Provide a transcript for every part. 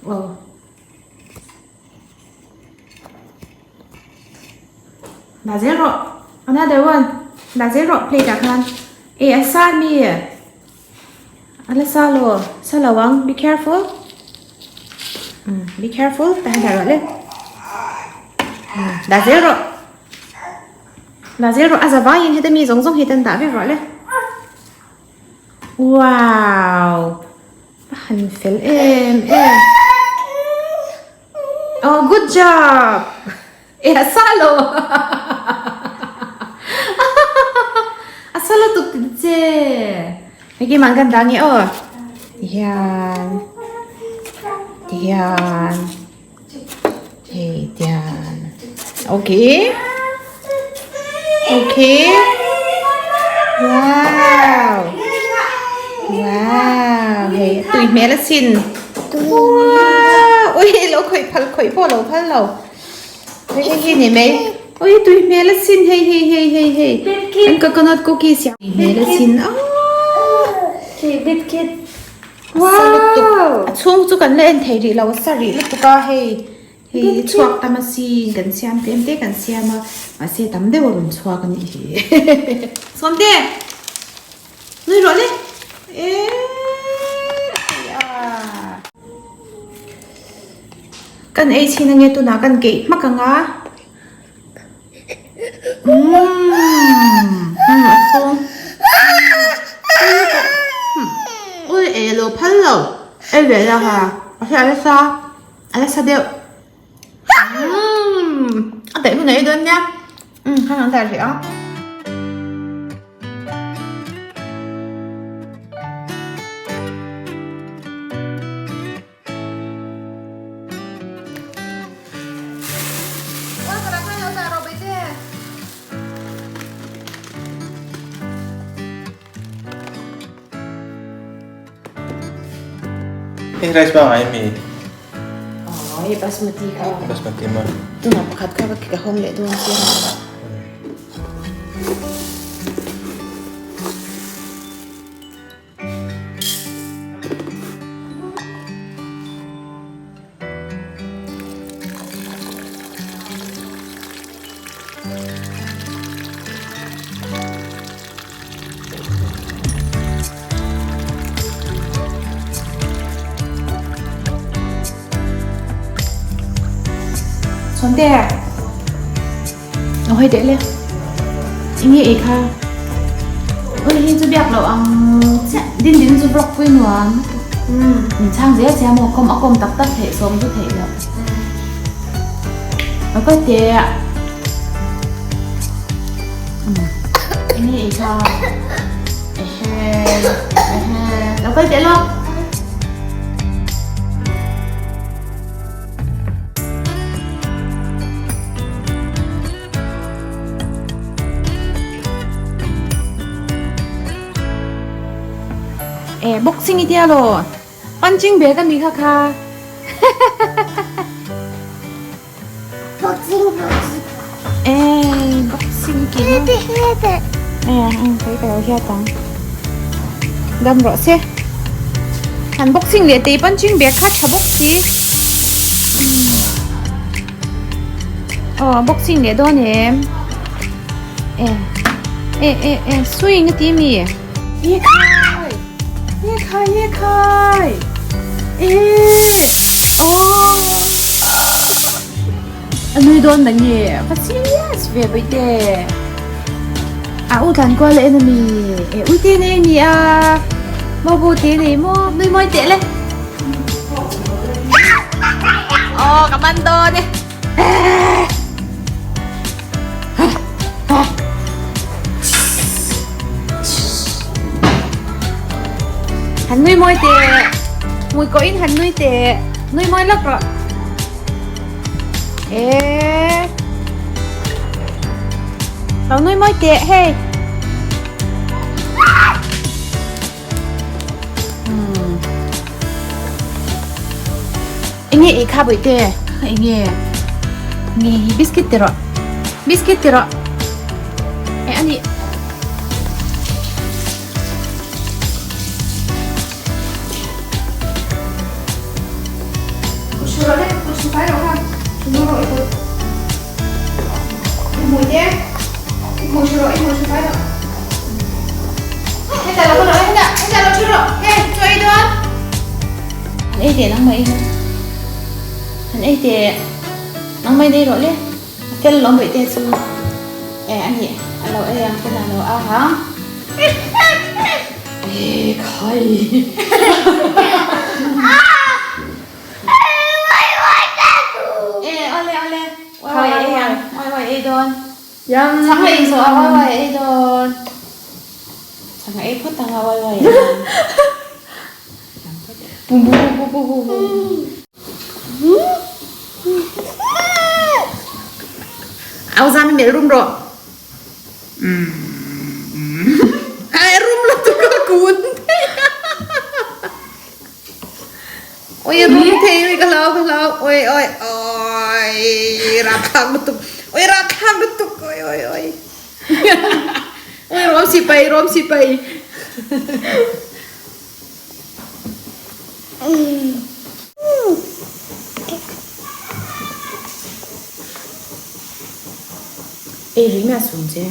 Aw. Dah zel rawh. Another one. Dah zel rawh plate ah khan. E a sa mi. A la sa lo. Sa lo ang. Be careful. Um, be careful. Tah hian dah rawh le. Um, dah zel rawh. Dah zel rawh. A za vaiin heta mi zawng zawng hi tan dah vek rawh le. Wow! A han fel em em. Oh, good job! E, a sa lo! A sa lutuk ti che. Hei keimah kan dah nge aw. Tihian. Tihian. Hei tian. Okay. Okay. Wow. Wow. Hei tui hmel a sin. Wow. Ui lo khawih phal khawih pawh lo phal lo. Hei hei hi ni mai. Ui tui hmel a sin hei hei hei hei hei. An coconut cookie siam. Tui hmel a sin. Ah. Biscuit. Wow! A chhung chu kan la en thei rih lo a sa rih lutuk a hei hei chhuak tam a sin kan siam tlem te kan siam a mahse tam deuh a rawn chhuak a nih hi Sawmte nui rawh le eee kan ei chhin ange tunah kan keih hmak ang a Umm a chhung ui ei lo phal lo ei ve la ha a hria a la sa a la sa deuh umm a daih hun a ei dawn nia umm khan an dah rih a. Hei rice pangai mi. Oh, hei basmati kha. Basmati ma. Tuna pakhat kha ka hong leh dawn chiang. Chhuante Aw hei teh le Enge ei kha Ui hi chu biak loh ang chiah din din chu vlog pui nuam min chhang zel sia maw kawm a kawm tak tak theih sawm chu theih loh Aw ka teh Enge ei kha Ehe ehe Lo kal teh lawk. Eh, boxing i tia lo. Punching bag ami kha kha. Boxing, boxing. Eh, boxing ki. Hete, hete. Eh, kai ka lo hiat ang. Dam rawh se. Han boxing leh tei punching bag kha tha bawk si. Aw, boxing leh dawn em. Eh, eh, eh, eh, swing a ti mi. Ye khai. Ye khai, ye khai. Eh, oh. A nui dawn na nge va serious ve bawihte a u tlan kual en a mi e ui te nei mi a maw bu te nei maw nui mawi teh le aw ka man dawn e han nui mawi teh mui kawh in han nui teh nui mawi lawk rawh. Eee Lo nui mawi teh hei Enge ei kha bawih te enge nge hi biscuit ti rawh biscuit ti rawh eh ani Su fai rawh kha. Su no rawh i kut. I hmui te. I hmui su rawh, i hmui su fai rawh. Hetah lo kal rawh, hetah, hetah lo thu rawh. Hei, chaw ei dawn. Han ei teh nangmah in. Han ei teh. Nangmah in ei rawh le. A fel lawm rih te chu. E a nih, a lo ei ang ten a lo a hang. E khai. E awle awle. Wai wai ei ang. Wai wai ei dawn. Chhang leh inzawh a wai wai ei dawn. Chhang ei phawt ang a wai wai ei ang. Bum bum bum bum bum bum. Au zami melh rum rawh. Ai rum lo tu ka kun thei. Oi rum thei oi ka hlau ka hlau oi oi oi rapthlak lutuk oi rapthlak lutuk oi oi oi. Oi rom sipai rom sipai. Ei rih mai a sum che.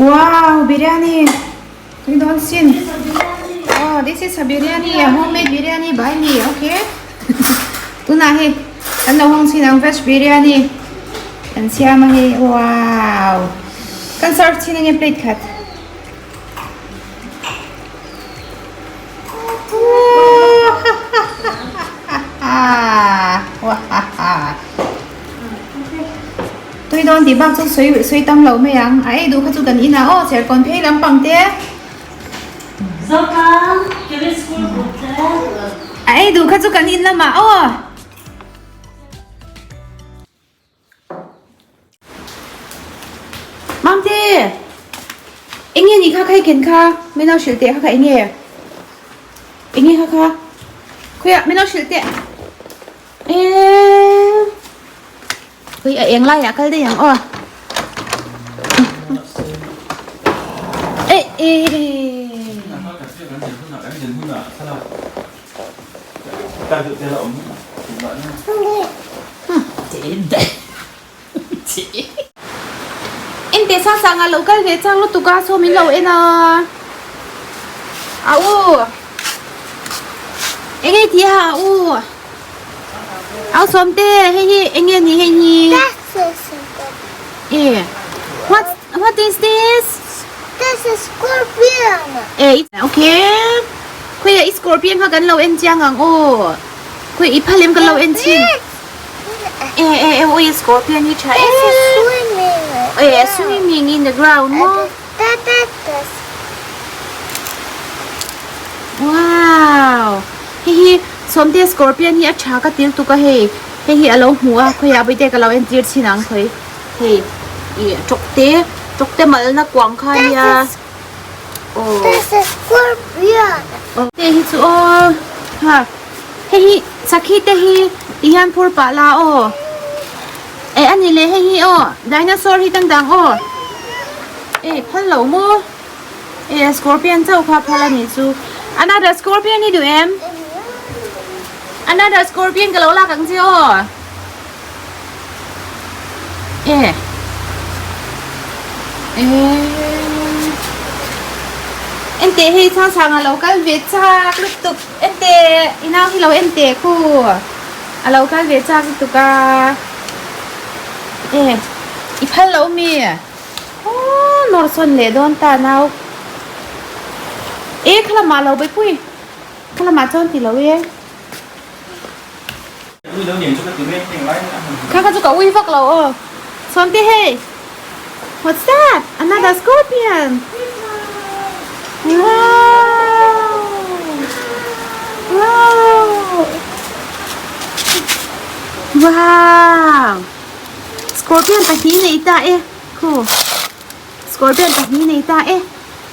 Wow, biryani. Tui dawn sin. Oh, this is a biryani, a homemade biryani by me, okay? Tunah hei kan lo hawng chin ang veg biryani. Kan siam a hei, wow. Kan serve chin ange plate khat. Tui dawn tih bak chu sawi sawi tam lo mai ang a ei duh kha chu kan inah aw serkawn phei lampang te a ei duh kha chu kan in lamah aw. Mamte! Enge ni kha kha i ken kha? Min lo hrilh teh kha kha enge? Enge kha kha? Khawiah min lo hrilh teh. Eee. Ui a eng laiah kal daih ang aw. Eh eh. Ente sa sanga lo kal ve chang lutuk a saw min lo en a a u enge ti a a u au sawm te hei hi enge ni hei hi e what what is this This is scorpion. E okay khawiah i scorpion kha kan lo en chiang ang aw khawiah i phalem kan lo en chin e e e ui scorpion hi tha This is swimming. E. Eh swimming in the ground maw? Wow! Hei hi sawmte scorpion hi a tha ka til tuk a hei. Hei hi a lo hmu a khawiah vawi te ka lo entir chhin ang khawi. Hei ih tawkte tawkte malna kuang kha a nia. Aw. Te hi chu aw ha hei hi sakhi te hi ti hian phur pah la aw. Eh a ni le hei hi aw dinosaur hi dangdang aw. Eh phal lo maw? Eh scorpion chauh kha phal a nih chu. Another scorpion hi duh em? Another scorpion ka lo lak ang che aw. Eh. Eh. Ente hei chang chang a lo kal ve chak lutuk. Ente i nau hi lo ente khu. A lo kal ve chak lutuk a. Eh. I phal lo mi? Aww nawr sawn leh dawn ta nau. Eh kha lamah lo baipui. Kha lamah chuan ti lo e. Kha kha chu ka ui vak lo aw. Sawmte hei. What's that? Another scorpion. Wow. Wow. Wow. Scorpion pahnih nei ta e. Khu. Scorpion pahnih nei ta e.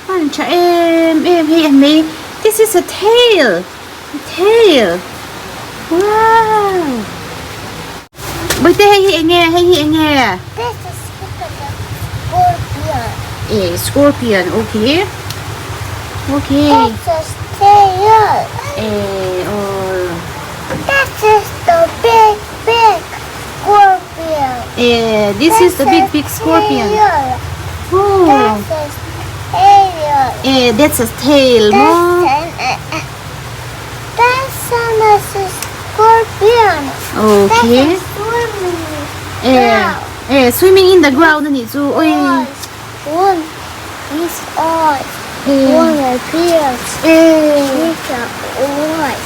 An tha em em hei an nei. This is a tail. A tail. Wow. Boite hei hi enge hei hi enge. This is scorpion. Eh scorpion okay. Okay. This is tail. Eh oh. This is the big big scorpion. Eh, this is the big big scorpion. Oh. That's a tail. Eh, that's a tail mo. That's a scorpion. Okay. That's a swimming. Eh, eh, swimming in the ground ani chu. Oi. One is eyes. Eh. One appears. Eh. With the eyes.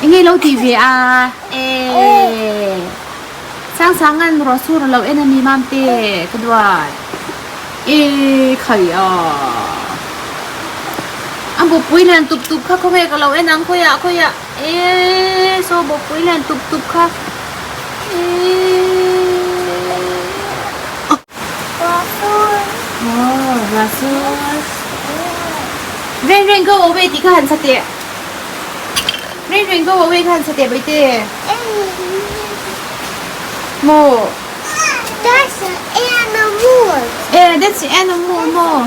Enge lo ti ve a? Eh. Sang sangan rosur lo en ani mamte ka duat. Eh khai a. Ang bupui lian tup tup kha khawnge ka lo en ang khawiah khawiah. Eh saw bupui lian tup tup kha. Eh. Rasur. Oh, rasur. Rain rain go away tih kha han sa teh. Rain rain go away kha han sa teh baite. Maw. That's an animal. Eh, that's animal maw.